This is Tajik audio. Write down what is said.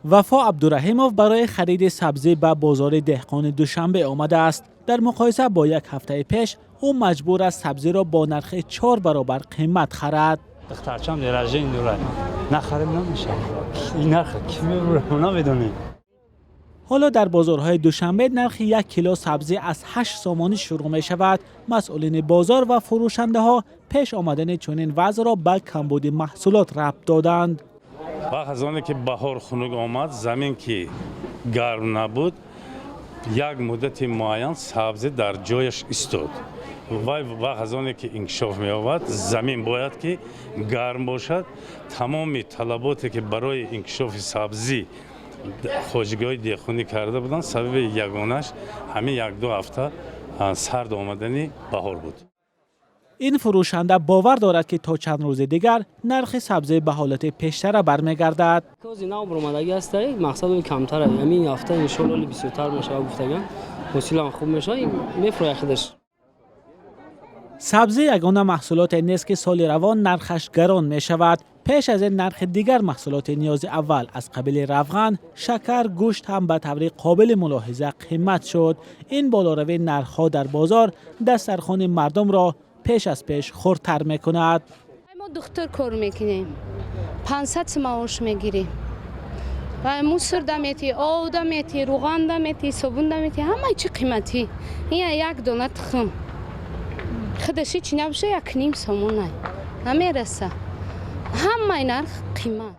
Вафо Абдураҳимов барои хариди сабзӣ ба бозори деҳқони Душанбе омадааст. Дар муқоиса бо як ҳафтаи пеш, ӯ маҷбур аст сабзиро бо нархи 4 баробар қимат харад. Духтарчам день рождения дорад, нахарем намешавад. Ин нарх ки мебурам, намедонем. Ҳоло дар бозорҳои Душанбе нархи 1 кило сабзӣ аз 8 сомонӣ шурӯъ мешавад. Масъулини бозор ва фурӯшандаҳо пеш омадани чунин вазъро ба камбуди маҳсулот рабт доданд. Вақт аз оне ки баҳор хунук омад, замин ки гарм набуд, як муддати муайян сабзӣ дар ҷояш истод. Вай вақт аз оне ки инкишоф меёбад, замин бояд ки гарм бошад. Тамоми талаботе ки барои инкишофи сабзӣ хоҷагиҳои деҳқонӣ карда буданд, сабаби ягонаш ҳамин як-ду ҳафта сард омадани баҳор буд. Ин фурӯшанда бовар дорад, ки то чанд рӯзи дигар нархи сабзӣ ба ҳолати пештара бармегардад. Кози нав баромадагӣ ҳастай, мақсад камтара. Ҳамин ҳафта, иншоалло, бисёртар мешавад гуфтаган, ҳосилам хуб мешавад, мефурӯяд худаш. Сабзӣ ягона маҳсулоте нест, ки соли равон нархаш гарон мешавад. Пеш аз ин нархи дигар маҳсулоти ниёзи аввал аз қабили равған, шакар, гӯшт ҳам ба таври қобили мулоҳиза қимат шуд. Ин болоравии нархҳо дар бозор дастархони мардумро пеш аз пеш хурдтар мекунад. Мо духтур кор мекунем, 500 маош мегирем ва мусор дамети, ов дамети, руған дамети, собун дамети, ҳамаи чи қиматӣ. Ин як дона тухм худаши чи набоша, 1,5 сомонай намераса. Ҳамаи нарх қимат.